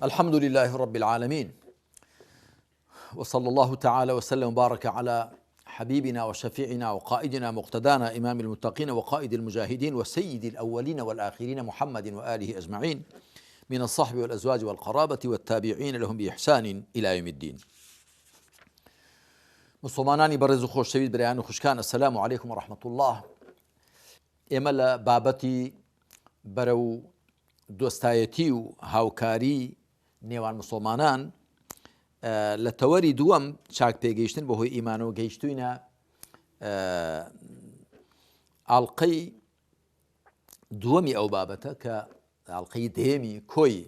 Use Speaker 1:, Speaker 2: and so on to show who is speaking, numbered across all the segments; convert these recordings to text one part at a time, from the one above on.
Speaker 1: الحمد لله رب العالمين وصلى الله تعالى وسلم وبارك على حبيبنا وشفيعنا وقائدنا مقتدانا إمام المتقين وقائد المجاهدين وسيد الأولين والآخرين محمد وآله أجمعين من الصحب والأزواج والقرابة والتابعين لهم بإحسان إلى يوم الدين. مسلمانانی بەڕێز و خۆشەویست برایان و خوشکان السلام علیکم و رحمة الله. ئێمە لە بابەتی بەرەو دۆستایەتی و هاوکاری نێوان مسلمانان لە تەوەری دووەم چاک پێگەیشتن بەهۆی ئیمانەوە گەیشتوینە ئاڵلقەی دووەمی ئەو بابەتە کە ئاڵلقەی دەیەمی کۆی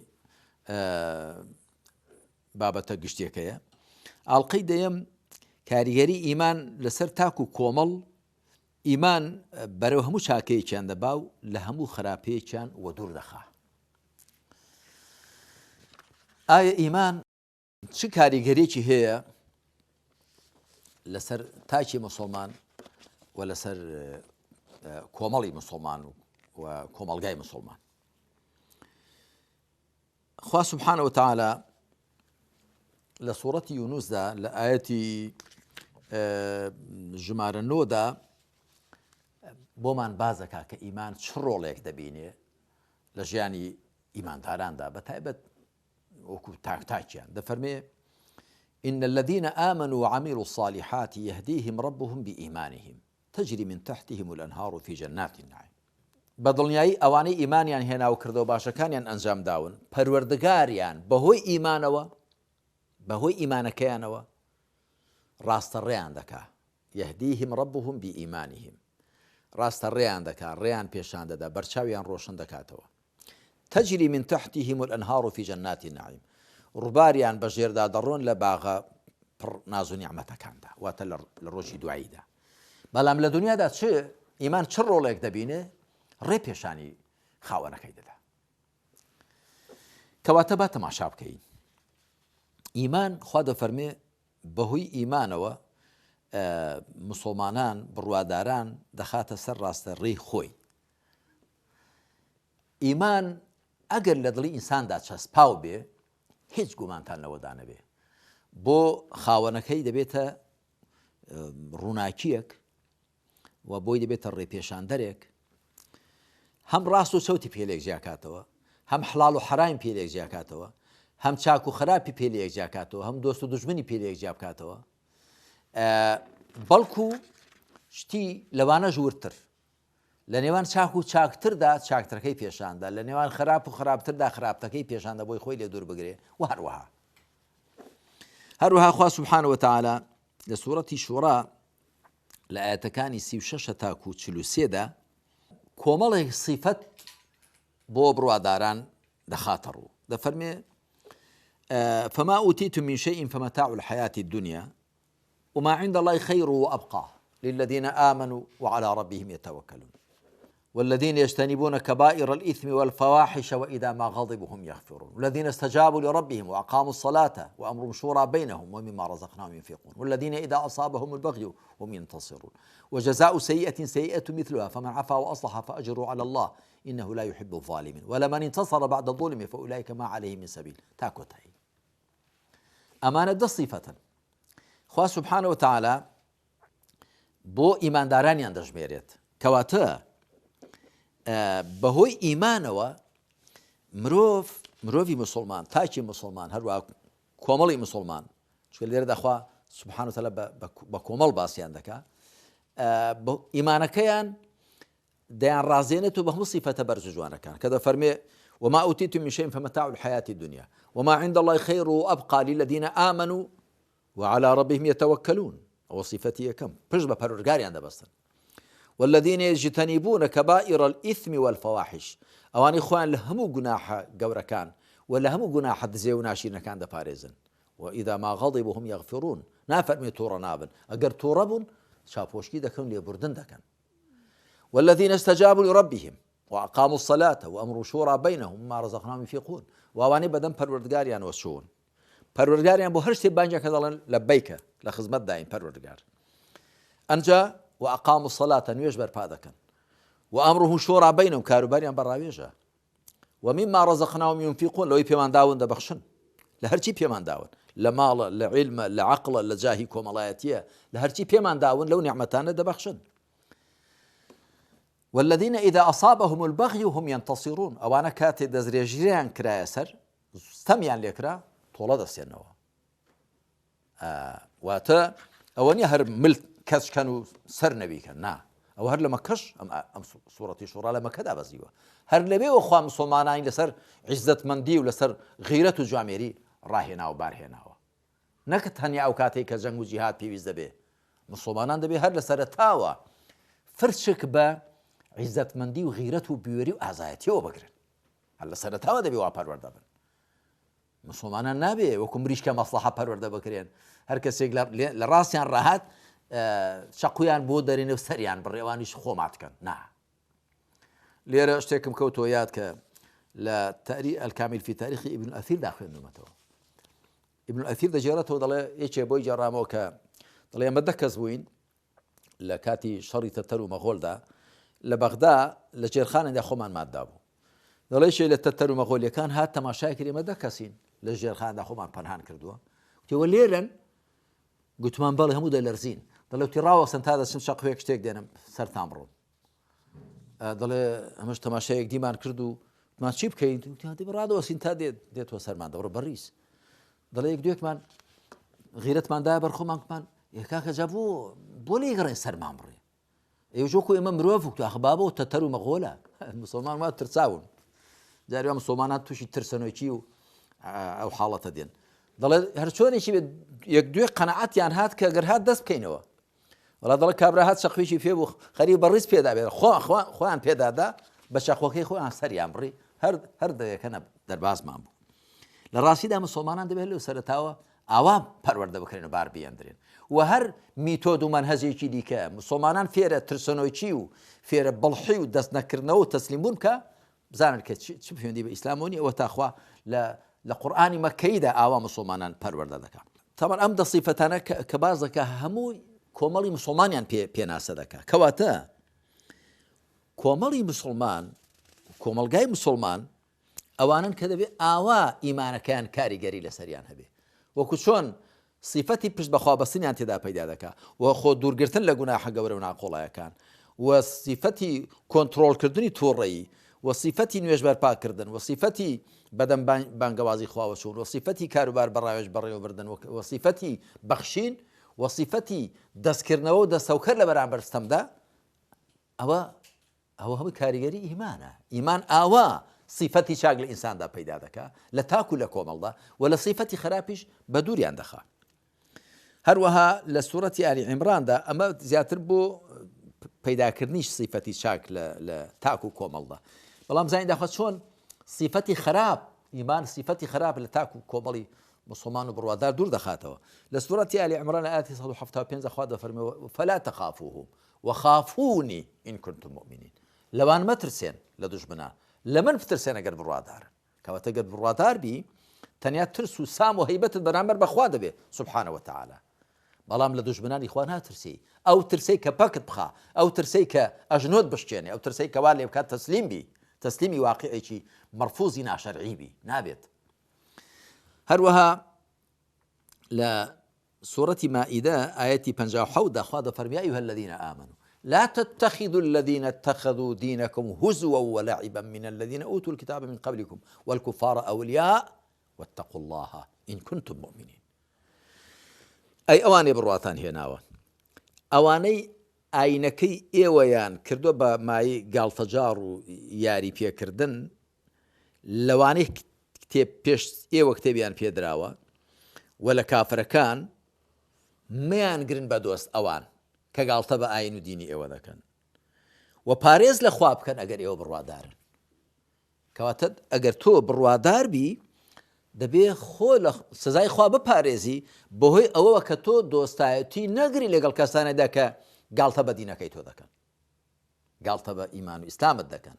Speaker 1: بابەتە گشتیەکەیە ئاڵلقەی دەیەم کاریگەری ئیمان لەسەر تاک و کۆمەڵ ئیمان بەرەو هەموو چاکەیەکیان دەبا و لە هەموو خراپەیەکیان وەدوور دەخا. ئایا ئیمان چ کاریگەرێکی هەیە لەسەر تاکی مسلمان و لەسەر کۆمەڵی مسلمان و کۆمەلگای مسلمان خوا سبحانە وتعالی لە سوڕەتی یونسدا لە ئاەتی ژمارە نۆدا بۆمان بازەکە کە ئیمان چ ڕۆڵێک دەبینێ لە ژیانی ئیمانداراندا بە تایبەت وەکو تاکتاکیان دەفەرمێ إن الذين آمنوا وعملوا الصالحات يهديهم ربهم بإيمانهم تجري من تحتهم الأنهار في جنات النعيم بە دڵنیایی ئەوانەی ئیمانیان هێنا و کردەوە باشەکانیان ئەنجام داون، پەروەردگاریان بەهۆی ئیمانەوە، بەهۆی ئیمانەکەیانەوە ڕاستەڕێیان دەکا، یهدیهم ربهم بایمانهم، ڕاستەڕێیان دەکا، ڕێیان پێشان دەدا، بەرچاویان ڕۆشن دەکاتەوە. تجری من تحتهم الانهار فی جنات النعیم، ڕووباریان بەژێردا دەڕۆن لە باغە پڕ ناز و نیعمەتەکاندا، واتە لە ڕۆژی دواییدا. بەڵام لە دنیادا چ ئیمان چ ڕۆڵێک دەبینێ؟ ڕێ پێشانی خاوەنەکەی دەدا. کەواتە با تەماشا بکەین. ئیمان خوا دەفەرمێ بەهۆی ئیمانەوە مسلمانان بڕواداران دەخاتە سەر ڕاستە ڕێی خۆی. ئیمان ئەگەر لە دڵی ئینساندا چەسپاو بێ هیچ گومانتان لەوەدا نەبێ بۆ خاوەنەکەی دەبێتە ڕووناکیەک و بۆی دەبێتە ڕێپێشاندەرێک هەم ڕاست و چەوتی پێلێک جیاکاتەوە هەم حڵال و حەرایم پێلێک جیاکاتەوە هەم چاک و خراپی پێلێک جیاکاتەوە هەم دۆست و دژمنی پێلێک جیابکاتەوە بەڵکو شتی لەوانە ژوورتر لە نێوان چاک و چاکتردا چاکترەکەی پێشاندا، لە نێوان خراپ و خراپتردا خراپتەکەی پێشاندا بۆی خۆی لێ دوور بگرێ و هەروەها هەروەها خوا سبحانە وتعالی لە سوورەتی شوڕا لە ئاەتەکانی 36 تاکو 43 دا کۆمەڵێک سیفەت بۆ بڕواداران دەخاتە ڕوو دەفەرمێ فما أوتيتم من شيء فمتاع الحياة الدنيا وما عند اللە خیر وابقی للذین آمنوا وعلی ربهم یتوکلون والذین یجتنبون کبائر الإثم والفواحش وإذا ما غضبوا هم یغفرون والذین استجابوا لربهم وأقاموا الصلاة وأمرهم شورى بينهم ومما رزقناهم ينفقون والذین إذا أصابهم البغي هم ينتصرون وجزاء سيئة سيئة مثلها فمن عفا وأصلح فأجره على الله إنه لا يحب الظالمين ولمن انتصر بعد الظلم فأولئك ما عليهم من سبيل تا کۆتایی ئەمانە دە سیفەتن خوا سبحانە وتعالی بۆ ئیماندارانیان دەژمێرێت کەواتە بەهۆی ئیمانەوە مرۆڤ مرۆڤی مسلمان تاکی مسلمان هەروە کۆمەڵی مسلمان چکە لێرە دەخوا سبحان وتعالی بە کۆمەڵ باسییان دەکا ئیمانەکەیان دەیانڕازێنێت و بە هەموو سیفەتە بەرز و جوانەکان کە دەفەرمێ وما أوتيتم من شيء فمتاع الحياة الدنيا وما عند الله خير وأبقى للذين آمنوا وعلى ربهم يتوكلون ئەوە سیفەتی یەکەم پشت بە پەروەردگاریان دەبەستن والذین يجتنبون كبائر الإثم والفواحش ئەوانەی خۆیان لە هەموو گوناحە گەورەکان و لە هەموو گوناحە دزێ و ناشیرنەکان دەپارێزن وإذا ما غضبوا هم يغفرون نافەرمێ تووڕە نابن ئەگەر تووڕە بوون چاپۆشکی دەکەن لێبوردن دەکەن والذین استجابوا لربهم وأقاموا الصلاة وأمروا شورى بينهم ومما رزقناهم ينفقون و ئەوانەی بەدەم پەروەردگاریانەوە چوون پەروەردگاریان بۆ هەر شتێ بانگیان کە دەڵێن لەبەیکە لە خزمەتداین پەروەردگار ئەنجا وأقاموا الصلاة نوێژ بەرپا دەکەن وأمرهم شورى بينهم کاروباریان بە ڕاوێژە. ومما رزقناهم ينفقون لەوەی پێمان داون دەبەخشن لە هەرچی پێمان داون لە ماڵە لە عیلمە لە عەقڵە لە جاهی کۆمەڵایەتیە لە هەرچی پێمان داون لەو نیعمەتانە دەبەخشن. والذین اذا اصابهم البغی هم ينتصرون ئەوانە کاتێ دەستدرێژییان کرایە سەر ستەمیان لێکرا تۆڵە دەستێنەوە. واتە ئەوە نیە هەر مل کەچ کەن و سەر نەویکەن نا ئەوە هەر لە مەکەش ئەم ئەم سوڕەتی شوڕا لە مەکەدا بەزیوە هەر لەوێوە خوا مسلمانانی لەسەر عیزەتمەندی و لەسەر غیرەت و جوامێری ڕاهێنا و بارهێناوە نەک تەنیا ئەو کاتێک کە جەنگ و جیهاد پێویست دەبێ مسلمانان دەبێ هەر لە سەرەتاوە فرچک بە عیزەتمەندی و غیرەت و بوێری و ئازایەتیەوە بگرن هەر لە سەرەتاوە دەبێ وا پەروەردە بن مسوڵمانان نابێ وەکو مریشکە مەسڵەحە پەروەردە بکرێن، هەر کەسێک لە ڕاستیان ڕاهات چەقویان بۆ دەرێنێ و سەریان بڕێ ئەوانیش خۆمات کەن نا. لێرە شتێکم کەوتەوە یاد کە لە تاری الکامل فی تاریخی ابن الاثیردا خوێندومەتەوە. ابن الاثیر دەگێڕێتەوە دەڵێ یەکێ بۆی گێڕامەوە کە دەڵێ ئێمە دە کەس بووین لە کاتی شەڕی تەتەر و مەغۆلدا لە بەغدا لە ژێرخانێدا خۆمان ماتدا بوو دەڵێ شێ لە تەتەر و مەغۆلیەکان هات تەماشای کرد ئێمە دە کەسین لە ژێرخاندا خۆمان پەنهان کردووە وتەوە لێرن گوتمان بەڵێ هەموو دەلەرزین دەڵێ وتی ڕاوەستن تا دەچم چەقوێک شتێک دێنم سەرتان بڕۆم دەڵێ ئەمەش تەماشایەک دیمان کرد و ما چی بکەین وتیان دەبێ ڕادەوەستین تا دێت دێتەوە سەرمان دەبڕ بەڕیز دەڵێ یەک دوێکمان غیرەتمان دا بەر خۆمان کومان کاکە جا بۆ بۆ لێ گەڕێن سەرمان بڕێ ئێوە وەکو ئێمە مرۆڤ و تاخ بابە و تەتەر و مەغۆلە مسلمان وا ترساون جاری وا مسلمانان تووشی ترسەنۆکی و ئەو حاڵەتە دێن دەڵێ هەرچۆنێکی یەک دوێ قەنەعەتیان هات کە گەر هات دەست بکەینەوە وەڵا دەڵێ کابرا هات چەقوێکی پێ بوو خەریک بە ڕیز پێدا بێت خۆ خۆیان پێدادا بە چەقۆکەی خۆیان سەریان بڕی هەر هەر دەیەکە نە دەربازمان بوو لە ڕاستیدا مسلمانان دەبێت لەو سەرتاوە ئاوا پەروەردە بکرێن و بار بیاندرێن و هەر میتۆد و مەنهەجێکی دیکە مسلمانان فێرە ترسەنۆکی و فێرە بەڵحی و دەست نەکردنەوە و تەسلیم بوون بکە بزانن کە چ پەیوەندی بە ئیسلامەوە نیە ئەوە تاخوا لە لە قورئانی مەککەیدا ئاوا مسوڵمانان پەروەردە دەکا. تەبعەن ئەم دە سیفەتانە کە باس دەکا هەموو کۆمەڵی مسوڵمانیان پێ پێناسە دەکا کەواتە کۆمەڵی مسوڵمان کۆمەڵگای مسوڵمان ئەوانن کە دەبێ ئاوا ئیمانەکەیان کاریگەری لەسەریان هەبێ وەکو چۆن سیفەتی پشت بەخوا بەستنیان تێدا پەیدا دەکا و خۆ دوورگرتن لە گوناحە گەورە و ناقۆڵایەکان و سیفەتی کۆنتڕۆڵکردنی تووڕەیی و سیفەتی نوێژ بەرپاکردن و سیفەتی بەدەم بانگەوازی خواوە چوون و سیفەتی کاروبار بە ڕاوێژ بەڕێوەبردن و سیفەتی بەخشین و سیفەتی دەستکردنەوە و دەستەوکەر لە بەرامبەر ستەمدا ئەوە ئەوە هەمووی کاریگەری ئیمانە، ئیمان ئاوا سیفەتی چاک لە ئینساندا پەیدا دەکا لە تاک و لە کۆمەڵدا و لە سیفەتی خراپیش بە دووریان دەخا. هەروەها لە سوڕەتی ئالی عیمراندا ئەمە زیاتر بۆ پەیداکردنی سیفەتی چاک لە تاک و کۆمەڵدا بەڵام زانین داخوا چۆن سیفەتی خراپ ئیمان سیفەتی خراپ لە تاک و کۆمەڵی مسلمان و بڕوادار دوور دەخاتەوە لە سوڕەتی ئالی عیمران لە ئاەتی 175 خوا دەفەرمێ فلا تخافوهم وخافونی ان کنتم مؤمنین لەوان مەترسێن لە دوژمنان لە من بترسێن ئەگەر بڕوادارن کەواتە گەر بڕوادار بی تەنیا ترس و سام و هەیبەتت بەرامبەر بەخوا دەبێ سبحانە وتعالی بەڵام لە دوژمنانی خوا ناترسی ئەو ترسەی کە پەکت بخا ئەو ترسەی کە ئەژنۆت بشکێنێ ئەو ترسەی کەوا لێ بکات تەسلیم بی تەسلیمی واقعێکی مەرفوزی ناشەرعی بی نابێت هەروەها لە سورەتی مائیدە ئایەتی 57 دا خوا دەفەرموێ ایها الذین آمنوا لا تتخذوا الذین اتخذوا دینکم هزوا ولعبا من الذین اوتوا الکتاب من قبلکم والکفار اولیاء واتقوا الله ان کنتم مؤمنین. ئەی ئەوانەی بڕواتان هێناوە ئەوانەی ئاینەکەی ئێوەیان کردووە بە مایەی گاڵتەجاڕ و یاری پێکردن لەوانەی کتێب پێش ئێوە کتێبیان پێدراوە و لە کافرەکان مەیانگرن بە دۆست ئەوان کە گاڵتە بە ئاین و دینی ئێوە دەکەن و پارێز لە خوا بکەن ئەگەر ئێوە بڕوادارن کەواتە ئەگەر تۆ بڕوادار بی دەبێ خۆ لە سزای خوا بپارێزی بەهۆی ئەوەوە کە تۆ دۆستایەتی نەگری لەگەڵ کەسانێدا کە گاڵتە بە دینەکەی تۆ دەکەن گاڵتە بە ئیمان و ئیسلامت دەکەن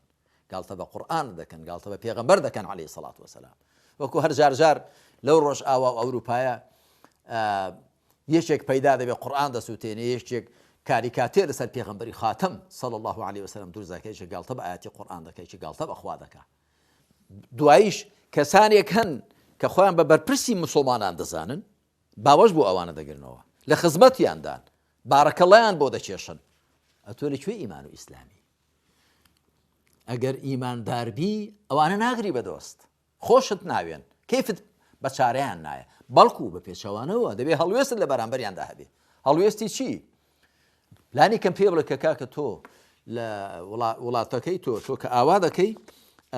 Speaker 1: گاڵتە بە قورئانت دەکەن گاڵتە بە پێغەمبەر دەکەن عەلەیهی سەڵات وەسەلام وەکو هەر جار جار لەو ڕۆژ ئاوا و ئەوروپایە یەکێک پەیدا دەبێت قورئان دەسووتێنێ یەکێک کاریکاتێر لەسەر پێغەمبەری خاتەم صلی الله علیه وسلم دروست دەکە یەکێک گاڵتە بە ئاەتی قورئان دەکە یەکێک گاڵتە بە خوا دەکا. دواییش کەسانێک هەن کە خۆیان بە بەرپرسی مسوڵمانان دەزانن باوەش بۆ ئەوانە دەگرنەوە لە خزمەتیاندان بارەکەڵیان بۆ دەکێشن ئەتۆ لە کوێ ئیمان و ئیسلامی ئەگەر ئیمانداربی ئەوانە ناگری بە دۆست خۆشت ناوێن کەیفت بە چارەیان نایە بەڵکو بە پێچەوانەوە دەبێ هەڵوێستت لە بەرامبەریاندا هەبێ هەڵوێستی چی لانی کەم پێ بڵێ کە کاکە تۆ لە وڵاتەکەی تۆ تۆ کە ئاوا دەکەی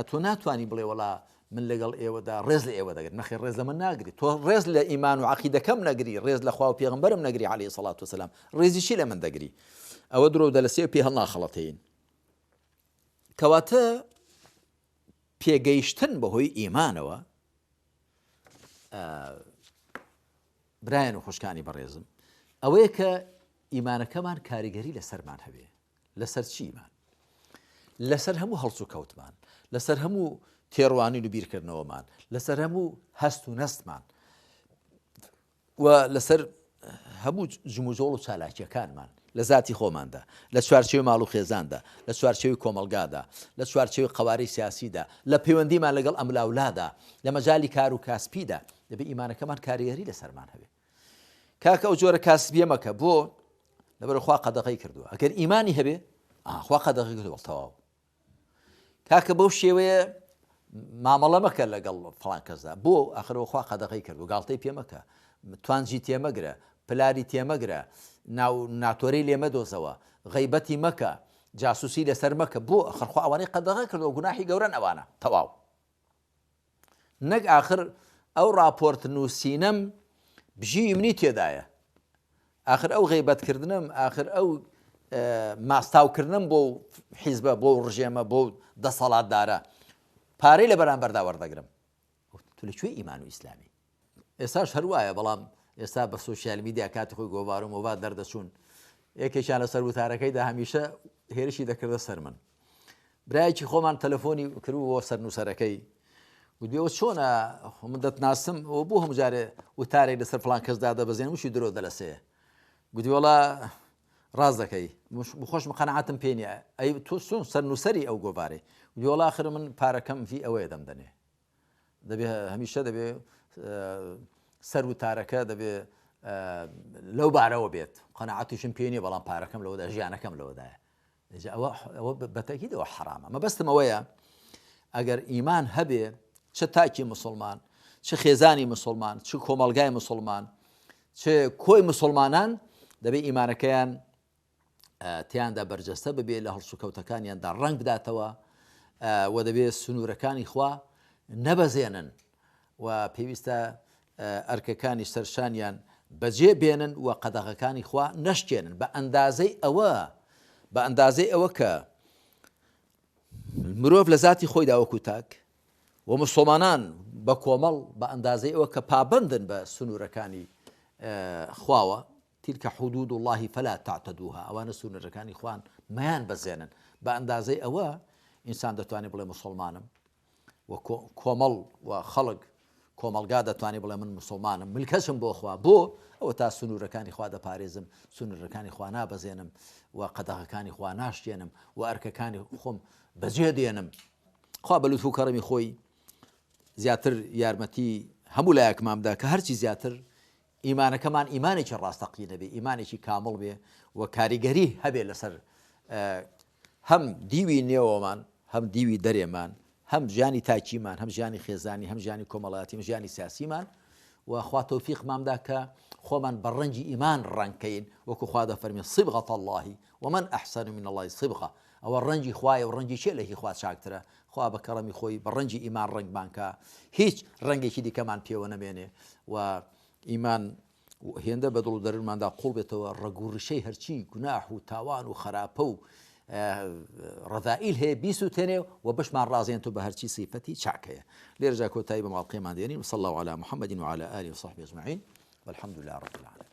Speaker 1: تۆ ناتوانانی بڵێ وڵا من لەگەڵ ئێوەدا ڕێز لە ئێوە دەگرم نەخێ ڕێز لە من ناگری تۆ ڕێز لە ئیمان و عقیدەکەم نەگری ڕێز لە خوا و پێغمبەرم نەگری علی سەڵات وسلام ڕێزی چی لە من دەگری ئەوە درۆ دەلەسێ پێ هەڵناخەڵەتین کەواتە پێگەیشتن بەهۆی ئیمانەوە برایان و خوشکانی بەڕێزم ئەوەیە کە ئیمانەکەمان کاریگەری لەسەرمان هەبێ لەسەر چیمان لەسەر هەموو هەڵس و کەوتمان لەسەر هەموو تێڕوانین و بیرکردنەوەمان لەسەر هەموو هەست و نەستمان و لەسەر هەموو جموجۆڵ و چالاکییەکانمان لە زاتی خۆماندا، لە چوارچێوەی ماڵ و خێزاندا، لە چوارچێوەی کۆمەڵگادا، لە چوارچێوەی قەوارەی سیاسیدا، لە پەیوەندیمان لەگەڵ ئەملاولادا، لە مەجالی کار و کاسپیدا، دەبێ ئیمانەکەمان کاریگەری لەسەرمان هەبێ. کاکە ئەو جۆرە کاسبیە مەکە، بۆ؟ لەبەر خوا قەدەغەی کردووە. ئەگەر ئیمانی هەبێ، خوا قەدەغەی کردووە، تەواو. کاکە بەو شێوەیە مامەڵە مەکە لەگەڵ فڵان کەسدا بۆ ئەخرەوە خوا قەدەغەی کردو گاڵتەی پێ مەکە توانجی تێمەگرە پلاری تێمەگرە ناو ناتۆرەی لێ مەدۆزەوە غەیبەتی مەکە جاسوسی لەسەر مەکە بۆ ئەخر خوا ئەوانەی قەدەغە کردو گوناحی گەورەن ئەوانە تەواو نەک ئاخر ئەو ڕاپۆرت نووسینەم بژیوی منی تێدایە ئاخر ئەو غیبەت کردنم ئاخر ئەو ماستاوکردنم بۆ حیزبە بۆ ڕژێمە بۆ دەسەڵاتدارە پارەی لە بەرامبەردا وەردەگرم تو لە کوێ ئیمان و ئیسلامی ئێستاش هەر وایە بەڵام ئێستا بە سۆشیال میدیا کاتی خۆی گۆڤار و مۆڤار دەردەچوون یەکێکیان لەسەر وتارەکەیدا هەمیشە هێرشی دەکردە سەر من برایەکی خۆمان تەلەفۆنی کرد بۆ سەرنووسەرەکەی گوتبێەوە چۆنە من دەتناسم ئەو بۆ هەموو جارێ وتارێک لەسەر فلان کەس دادەبەزێن وشی درۆ دەلەسەیە گوتی وەڵا ڕاست دەکەی خۆشم قەنەعاتم پێ نییە ئەی تۆ چۆن سەرنووسەری ئەو گۆڤارەی گوتی وەڵا ئاخر من پارەکەم هی ئەوەیە دەمدەنێ دەبێ هەمیشە دەبێ سەر وتارەکە دەبێ لەو بارەوە بێت قەنەعاتیشم پێ نییە بەڵام پارەکەم لەوەدا ژیانەکەم لەوەدایە ئەوە ئەوە بەتەکیدەوە حرامە مەبەستم ئەوەیە ئەگەر ئیمان هەبێ چ تاکی مسلمان چ خێزانی مسلمان چ کۆمەلگای مسلمان چ کۆی مسلمانان دەبێ ئیمانەکەیان تیاندا بەرجەستە ببێ لە هەڵسوکەوتەکانیاندا ڕەنگ بداتەوە و دەبێ سنوورەکانی خوا نەبەزێنن و پێویستە ئەرکەکانی سەرشانیان بەجێ بێنن و قەدەغەکانی خوا نەشکێنن بە ئەندازەی ئەوە بە ئەندازەی ئەوە کە مرۆڤ لە زاتی خۆیدا وەکو تاک و مسلمانان بە کۆمەڵ بە ئەندازەی ئەوە کە پابندن بە سنوورەکانی خواوە تلک حدود اللە فلا تعتدوها ئەوانە سوننەتەکانی خوان مەیان بەزێنن بە ئەندازەی ئەوە ئینسان دەتوانێت بڵێ مسلمانم و کۆمەڵ و خەڵک کۆمەڵگا دەتوانێت بڵێ من مسلمانم ملکەچم بۆ خوا بۆ ئەوە تا سنوورەکانی خوا دەپارێزم سنوورەکانی خوا نابەزێنم و قەدەغەکانی خوا ناشتێنم و ئەرکەکانی خۆم بەجێ دێنم خوا بە لوتف و کەڕەمی خۆی زیاتر یارمەتی هەموو لایەکمان بدا کە هەرچی زیاتر ئیمانەکەمان ئیمانێکی ڕاستەقینە بێ، ئیمانێکی کامڵ بێ و کاریگەری هەبێ لەسەر هەم دیوی نێوەمان، هەم دیوی دەرێمان، هەم ژیانی تاکیمان، هەم ژیانی خێزانی، هەم ژیانی کۆمەڵایەتی، هەم ژیانی سیاسیمان و خوا تەوفیقمان بدا کە خۆمان بە ڕەنگی ئیمان ڕەنگ کەین وەکو خوا دەفەرمێ صبغة اللە ومن احسن من اللە صبغە ئەوە ڕەنگی خوایە و ڕەنگی کێ لە هی خوا چاکترە خوا بە کەڕەمی خۆی بە ڕەنگی ئیمان ڕەنگمان کا هیچ ڕەنگێکی دیکەمان پێوە نەمێنێ و ئیمان هێندە بە دڵ و دەروونماندا قوڵ بێتەوە ڕەگ و ڕیشەی هەرچی گوناح و تاوان و خراپە و ڕەذائیل هەیە بیسوتێنێ و بشمان ڕازێنێتەوە بە هەرچی سیفەتی چاکەیە لێرەجا کۆتایی بە ماڵقێمان دێنین وصلی الله علی محمد وعلى آله وصحبه اجمعین والحمد لله رب العالمین.